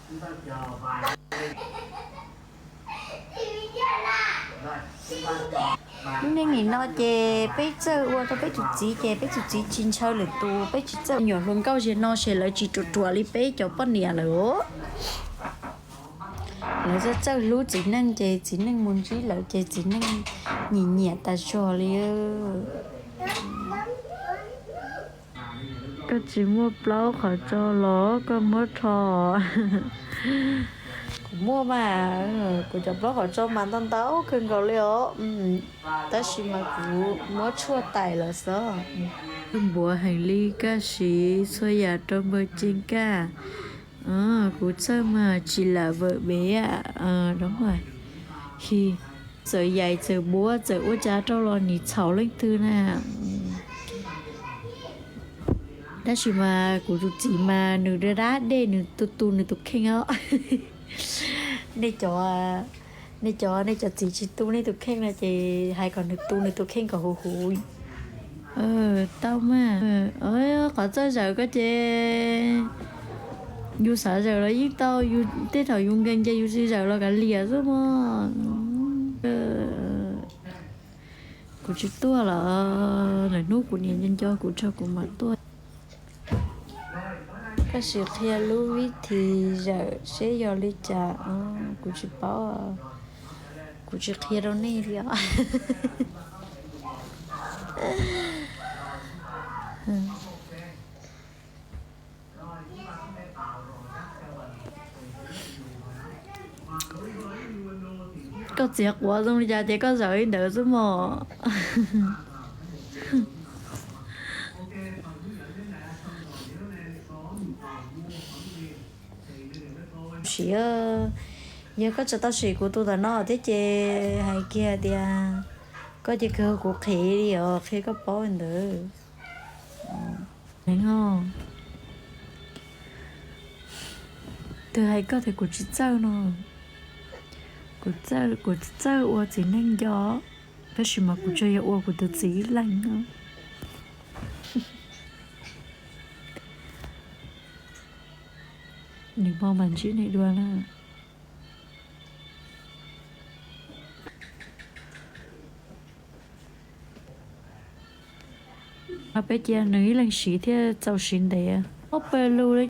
Lub neej nim no ces peb txawj ua rau peb tus txiv ces peb tus txiv tsis ntshaw lwm tus, peb tsis txawj. Nyuam hluas nkauj ziag no ces lawv tsis ruam ruam li peb cov poj niam lawm. Lawv txawj txawj hlub txiv neej ces txiv neej mus ntsib lawv ces txiv neej nyiam nyiam tas zog li. Koj tsis muaj plaub qhov tso los koj muab rho. Kuv muaj mas, kuv cov plaub qhov tso mas ntau ntau kawg nkaus li os. Tab sis mas kuv muab tshuaj tais lawm xwb. Npua heev li, koj siv txhua yam rau npawg Ceeb kaj. Kuv txawj mas tsis lam vawm bev. Hi, txawm yais txawm buab txawm ua cas rau los nim txhaum leej twg na. Tab sis mas kuv tus txiv mas nws dab dab dej, nws tu tu nws tus kheej os. Nej cov, nej cov, nej cov txiv tsis tu nej tus kheej no ces hais kom nws tu nws tus kheej kom huv huv. Tau mas, qhov txawj zawm koj ces yus xav zawm los yeej tau, yus tej thaum yus nkees ces yus tsis zawm los kav liam xwb mog. Kuv tsis tuaj los, lwm hnub kuv niam nco nco kuv tso kuv mam tuaj. Koj sim qhia lub vib thim zawm seb yog li cas, kuv tsis paub, kuv tsis qhia rau nej li os. Koj txiav quav zoo li cas ces koj zawm li ntawd xwb mog. Sim, yog koj tsis tau sim kuv tus ntawm no thiab ces hais kiag tias koj ces kawg kuv qhia li os, qhia koj paub li ntawd. Neeg os, twb hais koj tias kuv tsis txawj no, kuv txawj, kuv txawj ua txiv neej nco, tab sis mas kuv tsuas yog ua kuv tus txiv ib leeg no. Nws mo mas ntsib nej dua na. Peb cia nws ib leeg siv thiaj txaus siv ntev. Ob pawg lug li.